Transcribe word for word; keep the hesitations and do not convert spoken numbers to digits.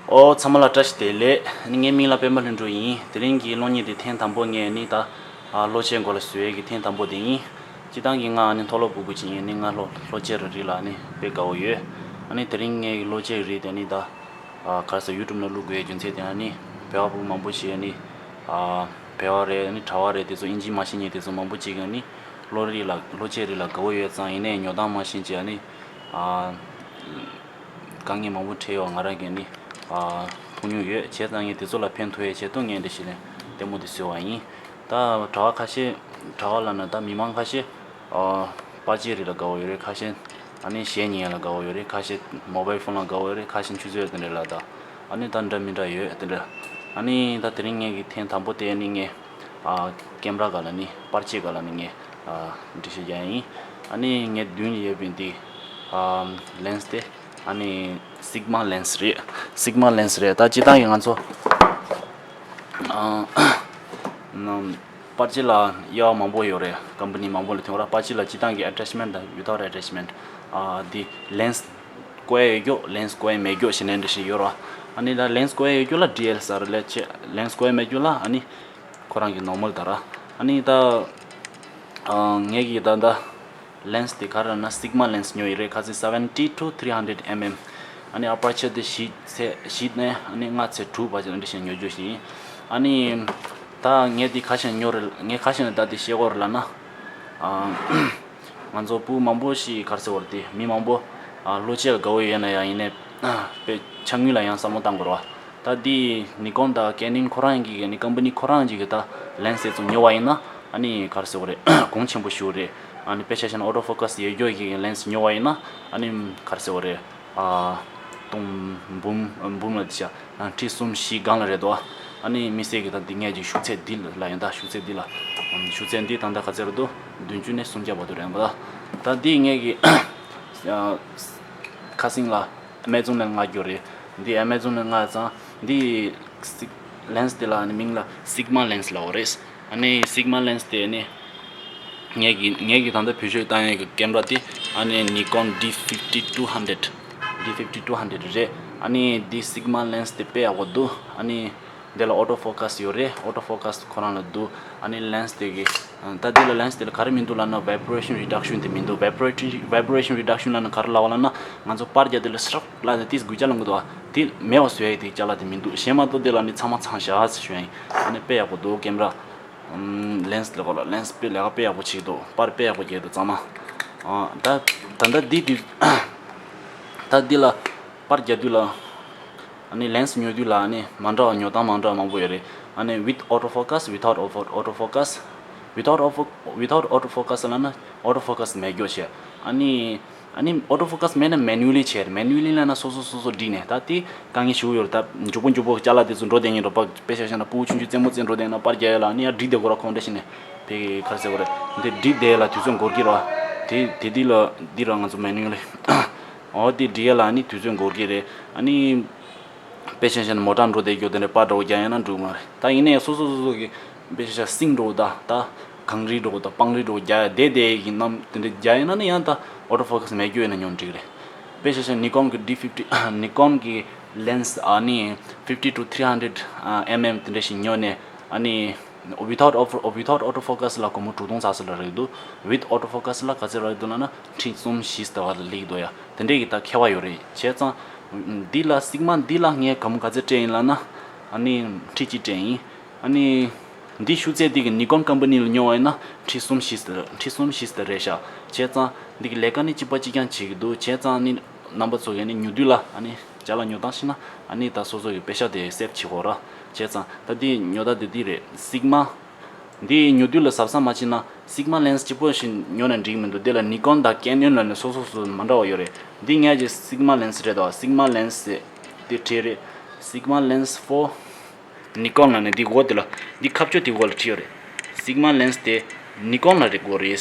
ཨོ་ཚང་མ་ལ་བཀྲ་ཤིས་བདེ་ལེགས། ཨ་ནི་ངའི་མིང་ལ་པད་མ་ལྷུན་གྲུབ་ཡིན། དེ་རིང་གི་གློག་བརྙན་དེ་ཐེངས་དང་པོ་ངས་ནི་ད་ཨ་གློག་ཆས་མགོ་ལ་བཟོ་ཡས་ཀྱི་ཐེངས་དང་པོ་དེ་ཡིན། སྤྱིར་བཏང་གི་ང་ཨ་ནི་མཐོ་སློབ་ཕྲུ་གུ་ཅིག་ཡིན། ཨ་ནི་ང་གློག་གློག་ཆས་རིགས་ལ་ཨ་ནི་དཔེ་དགའ་བོ་ཡོད། ཨ་ནི་དེ་རིང་ངའི་གློག་ཆས་རིགས་དེ་ནི་ད་ཨ་ག་རེ་ཟེར་ཡུ་ཊུབ་ནང་བླུག་དགོས་ཡའི་རྒྱུ་མཚན་དེ་ཨ་ནི་བོད་པ་ཕྲུ་གུ་མང་པོ་ཞིག་ཨ་ནི་ཨ་བོད་པ་རེད། ཨ་ནི་གྲྭ་པ་རེད། དེ་ཚོ་ཨིན་ཇི་མ་ཤེས་མཁན་དེ་ཚོ་མང་པོ་ཅིག་ཨ་ནི་གློག་རིགས་ལ་གློག་ཆས་རིགས་ལ་དགའ་བོ་ཡོད་ཙང་། ཡིན་ནའི་ཉོ་སྟངས་མ་ཤེས་ཅིག་ཨ་ནི་ཨ། དཀའ་ངལ་མང་པོ་འཕྲད་ཡོད། ང་རང་གིས་ནི་ཨ་མཐོང་མྱོང་ཡོད། བྱས་ཙང་ངས་དེ་ཚོ་ལ་ཕན་ཐོགས་ཡའི་ཆེད་དུ་ངས་འདི་ཞིག་ལས་ལྟད་མོ་འདི་བཟོས་པ་ཡིན། ད་གྲྭ་པ་ཁ་ཤས་གྲྭ་པ་ལབ་ན་ད་མི་མང་ཁ་ཤས་ཨ་པར་ཆས་རིགས་ལ་དགའ་བོ་ཡོད་རེད། ཁ་ཤས་ཨ་ནི་གཞས་ཉན་ཡ་ལ་དགའ་བོ་ཡོད་རེད། ཁ་ཤས་མོ་བྷའིལ་ཕོན་ལ་དགའ་བོ་ཡོད་རེད། ཁ་ཤས་ཆུ་ཚོད་དེ་འདྲ་ལ་ད་ཨ་ནི་ད་འདྲ་མི་འདྲ་ཡོད་དེ་འདྲ། ཨ་ནི་ད་དེ་རིང་ངས་ཀྱི་ཐེངས་དང་པོ་དེ་ནི་ངས་ཨ་ཀེམ་ར་ག་ལ་ནི་པར་ཆས་ག་ལ་ནི་ངས་ཨ་འདྲི་ཤེས་རྒྱག་ཡིན། ཨ་ནི་ངའི་མདུན་ལ་ཡོད་པའི་འདི་ཨ་ལེན་སི་དེ་ཨ་ནི་སིག་མ་ལེན་སི་རེད། སིག་མ་ལེན་སི་རེད། ད་སྤྱིར་བཏང་གི་ང་ཚོ་ཨ་ནམ་པར་ཆས་ལ་དབྱེ་བ་མང་པོ་ཡོད་རེད། ཀམ་པ་ནི་མང་པོ་ལ་ཐོན་ར། པར་ཆས་ལ་སྤྱིར་བཏང་གི་ཨ་ཊེཆ་མེན་ཊི་དང་ཝི་ཐའུཊ་ཨ་ཊེཆ་མེན་ཊི། ཨ་འདི་ལེན་སི་བཀོད་ཡས་ཡོད་རྒྱུ་ལེན་སི་བཀོད་ཡས་མེད་རྒྱུ་ཞེས་ནས་འདྲ་ཞིག་ཡོད་ར། ཨ་ནི་ད་ལེན་སི་བཀོད་ཡས་ཡོད་རྒྱུ་ལ་ཌི་ཨེལ་ཨེསི་ཨར་ལབ་བྱས། ལེན་སི་བཀོད་ཡས་མེད་རྒྱུ་ལ་ཨ་ནི་ཁོ་རང་གི་ནོར་མལ་ད་ར། ཨ་ནི་ད་ཨ་ངས་ཀྱི་ད་ད་ལེན་སི་དེ་ག་རེ་ལབ་ན་སིག་མ་ལེན་སི་ཉོས་ཡོད་རེད། ཁ་སང་seventy to three hundred mm། ཨ་ནི་ཨ་པར་ཆར་དེ་བཞི་ཚེག་བཞི་ནས་ཨ་ནི་ལྔ་ཚེག་དྲུག་བར་གྱི་འདྲ་ཞིག་ཉོ་རྒྱུ་ཞིག་ཡིན། ཨ་ནི་ད་ངས་དེ་ག་ཞིག་ཉོ་རེད། ངས་ག་ཞིག་ནས་ད་དེ་བཤད་དགོས་རེད་ལབ་ན། ཨ་ང་ཚོ་ཕྲུ་གུ་མང་པོ་ཞིག་ག་རེ་ཟེར་བ་རེད། དེ་མི་མང་པོ་ཨ་གློག་ཆས་ལ་དགའ་བོ་ཡོད་ན་ཡང་ཡིན་ནའི་དཔེ་ཆ་དངུལ་ལ་ཡང་བསམ་བློ་བཏང་དགོས་རེད་བ། ད་འདི་ནི་ཀོན་དང་ཀེ་ནན་ཁོ་རང་གི་ནི་ཀམ་པ་ནི་ཁོ་རང་གི་ད་ལེན་སི་དེ་ཚོ་ཉོ་བ་ཡིན་ན་ཨ་ནི་ག་རེ་ཟེར་བ་རེད། གོང་ཆེན་པོ་ཞིག་རེད། ཨ་ནི་དཔེ་ཆ་བཞག་ན་ཨོ་ཊོ་ཕོ་ཀ་སི་ཡོད་རྒྱུ་གི་ལེན་སི་ཉོ་བ་ཡིན་ན་ཨ་ནི་ག་རེ་ཟེར་བ་རེད། ཨ་སྟོང་འབུམ་འབུམ་ལ་འདི་བྱ་ཁྲི་གསུམ་བཞི་སྒང་ལ་རེད་དོ། ཨ་ནི་དམིགས་བསལ་གྱི་ད་འདི་ངས་ཀྱི་ཤུགས་ཚད་འདི་ལ་ཡང་ད་ཤུགས་ཚད་འདི་ལ་ཤུགས་ཚད་འདི་ད་ད་ག་ཚད་རེད་དོ། བདུན་ཅུ་ནས་སུམ་བརྒྱ་བར་དུ་རེད་པ། ད་འདི་ངས་ཀྱི་ཁ་སང་ལ་ཨ་མེ་ཛོན་ནས་མངགས་རྒྱུ་རེད། འདི་ཨ་མེ་ཛོན་ནས་མངགས་ཙང་འདི་སིག་ལེན་སི་དེ་ལ་ནི་མིང་ལ་སིག་མ་ལེན་སི་ལབ་པ་རེད། ཨ་ནི་སིག་མ་ལེན་སི་དེ་ནི་ངས་ཀྱི་ངས་ཀྱི་ད་ལྟ་བེད་སྤྱོད་བཏང་ཡས་ཀྱི་ཀེམ་ར་དེ་ཨ་ནི་ནི་ཀོན་ཌི་ཕིབ་ཊི་ཊུ་ཧན་ཌེ་ཌི། ཌི་ཕིབ་ཊི་ཊུ་ཧན་ཌེ་ཌི་རེད། ཨ་ནི་འདི་སིག་མ་ལེན་སི་དེ་དཔེ་ཡག་པོ་འདུག་ཨ་ནི་འདི་ལ་ཨོ་ཊོ་ཕོ་ཀ་སི་ཡོད་རེད། ཨོ་ཊོ་ཕོ་ཀ་སི་ཁོ་རང་ལ་འདུག་ཨ་ནི་ལེན་སི་དེ་གི་ད་འདི་ལ་ལེན་སི་དེ་ལ་ག་རེ་མི་འདུག་ལབ་ན་ཝའི་བྷི་རེ་ཤན་རི་ཌག་ཤན་དེ་མི་འདུག་ཝའི་བྷི་རེ་ཤན་ཝའི་བྷི་རེ་ཤན་རི་ཌག་ཤན་ལབ་ན་ག་རེ་ལབ་པ་ལབ་ན་ང་ཚོ་པར་རྒྱག་དུས་ལ་སྲབ་ལབ་ནས་ཏིས་འགུལ་སྐྱོད་ལ་འགྲོ་འདུག་བ། དེ་མེད་པ་བཟོ་ཡས་དེ་ཅ་ལག་དེ་མི་འདུག་གཞན་མ་གཏོགས་དེ་ལ་ནི་ཚང་མ་ཚང་བཞག་ཟེར་ཞུ་ཡ་ཡིན། ཨ་ནི་དཔེ་ཡག་པོ་འདུག་ཀེམ་ར། ལེན་སི་ལ་གོ་ལ་ལེན་སི་དཔེ་ལས་ཀ་དཔེ་ཡག་པོ་བྱེད་འདུག་པར་དཔེ་ཡག་པོ་རྒྱག་འདུག་ཚང་མ། ཨ་ད་ད་ལྟ་འདི་དུས་ད་འདི་ལ་པར་རྒྱག་དུས་ལ་ཨ་ནི་ལེན་སི་ཉོ་དུས་ལ་ཨ་ནི་མ་འདྲ་བ་ཉོ་སྟངས་མ་འདྲ་བ་མང་པོ་ཡོད་རེད། ཨ་ནི་with auto focus, without auto focus, without auto without auto focus ལབ་ན་ཨོ་ཊོ་ཕོ་ཀ་སི་མེད་རྒྱུ་བྱས། ཨ་ནི་ཨ་ནི་ཨོ་ཊོ་ཕོ་ཀ་སི་མེད་ན་མེ་ནུ་ལི་བྱས། མེ་ནུ་ལི་ལབ་ན་སོ་སོ་སོ་སོ་བསྒྲིགས་ནས་ད་དེ་དཀའ་ངལ་ཞིག་ཡོད་རེད། ད་མགྱོགས་པོ་མགྱོགས་པོ་ཅ་ལག་དེ་ཚོ་འགྲོ་བསྡད་མཁན་རེད་པ། དཔེ་ཆ་བཞག་ན་ཕྲུ་གུ་ཆུང་ཆུང་རྩེད་མོ་རྩེ་འགྲོ་བསྡད་ན་པར་རྒྱག་ཡ་ལ་ཨ་ནི་ཡར་བསྒྲིགས་བསྡད་དགོས་ར། ཁོང་འདྲ་ཞིག་ནས་ཕ་གི་ག་རེ་ཟེར་དགོས་རེད། འདི་བསྒྲིགས་བསྡད་ཡ་ལ་དུས་ཚོད་འགོར་གྱི་རེད་པ། དེ་དེ་འདི་ལ་འདི་ར་ང་ཚོ་མེ་ནུ་ལི་ཨོ་དེ་བསྒྲིགས་ཡ་ལ་ཨ་ནི་དུས་ཚོད་འགོར་གྱི་རེད། ཨ་ནི་དཔེ་ཆ་བཞག་ན་མོ་ཊ་འགྲོ་བསྡད་རྒྱུ་དེ་འདྲ་པར་འདྲ་པོ་རྒྱག་ཡ་ན་འགྲིག་མ་རེད། ད་ཡིན་ནའི་སོ་སོ་སོ་སོ་གི་དཔེ་ཆ་བཞག་ན་སིང་འདྲ་པོ་དང་ད་གངས་རི་འདྲ་པོ་དང་སྤང་རི་འདྲ་པོ་རྒྱག་ཡ་བསྡད་བསྡད་ཡ་གི་ནམ་དེ་འདྲ་རྒྱག་ཡ་ན་ནི་ཡང་ད་ཨོ་ཊོ་ཕོ་ཀ་སི་མེད་རྒྱུ་ཡོད་ན་ཉོ་འགྲིག་རེད། དཔེ་ཆ་བཞག་ན་ནི་ཀོན་གི་ཌི་ཕིབ་ཊི་ནི་ཀོན་གི་ལེན་སི་ཨ་ནི་ཕིབ་ཊི་ཊུ་ཐི་རི་ཧན་ཌེ་ཌི་ཨེམ་ཨེམ་དེ་འདྲ་ཞིག་ཉོས་ནས་ཨ་ནི་without auto without auto focus ལ་སྒོར་མོ་དྲུག་སྟོང་ཙམ་ཙམ་ལ་རག་འདུག with auto focus ལ་ག་ཚོད་རག་འདུག་ལབ་ན་ཁྲི་གསུམ་བཞི་ཙམ་ལ་སླེབས་འདུག་ཡ། དེ་འདྲས་ཀྱི་ད་ཁྱད་པར་ཡོད་རེད། བྱས་ཙང་འདི་ལ་སིག་མ་འདི་ལ་ངས་སྒོར་མོ་ག་ཚོད་སྤྲད་ཡིན་ལབ་ན་ཨ་ནི་ཁྲི་གཅིག་སྤྲད་ཡིན། ཨ་ནི་འདི་ཤུགས་ཚད་འདི་གི་ནི་ཀོན་ཀམ་པ་ནི་ལ་ཉོ་བ་ཡིན་ན་ཁྲི་གསུམ་བཞི་ཙམ་ཁྲི་གསུམ་བཞི་ཙམ་རེད་ཤག་བྱས་ཙང་འདི་གི་ལས་ཀ་ནི་གཅིག་པ་གཅིག་རྐྱང་བྱེད་ཀྱི་འདུག་བྱས་ཙང་ནི་རྣམ་པ་ཚོ་གིས་ནི་ཉོ་དུས་ལ་ཨ་ནི་ཅ་ལག་ཉོ་སྟངས་ཤེས་ན་ཨ་ནི་ད་སོ་སོ་གི་པེ་ཤ་དེ་སེབ་བྱེད་དགོས་ར། བྱས་ཙང་ད་འདི་ཉོ་སྟངས་དེ་འདི་རེད། སིག་མ་འདི་ཉོ་དུས་ལ་གཟབ་གཟབ་མ་བྱས་ན་སིག་མ་ལེན་སི་གཅིག་པོ་ཞིག་ཉོ་ན་འགྲིག་མི་འདུག་དེ་ལ་ནི་ཀོན་དང་ཀེ་ནོན་ལ་ནི་སོ་སོ་སོ་མ་འདྲ་བ་ཡོད་རེད། འདི་ངས་ཀྱི་སིག་མ་ལེན་སི་རེད་དོ། སིག་མ་ལེན་སི་དེ་བྲིས་རེད། སིག་མ་ལེན་སི་ཕོར་ནི་ཀོན་ལ་ནི་འདི་འོག་དེ་ལ་འདི་ཁ་ཕྱོགས་དེ་འོག་ལ་བྲིས་ཡོད་རེད། སིག་མ་ལེན་སི་དེ་ནི་ཀོན་ལ་རེད་དགོས་རེད།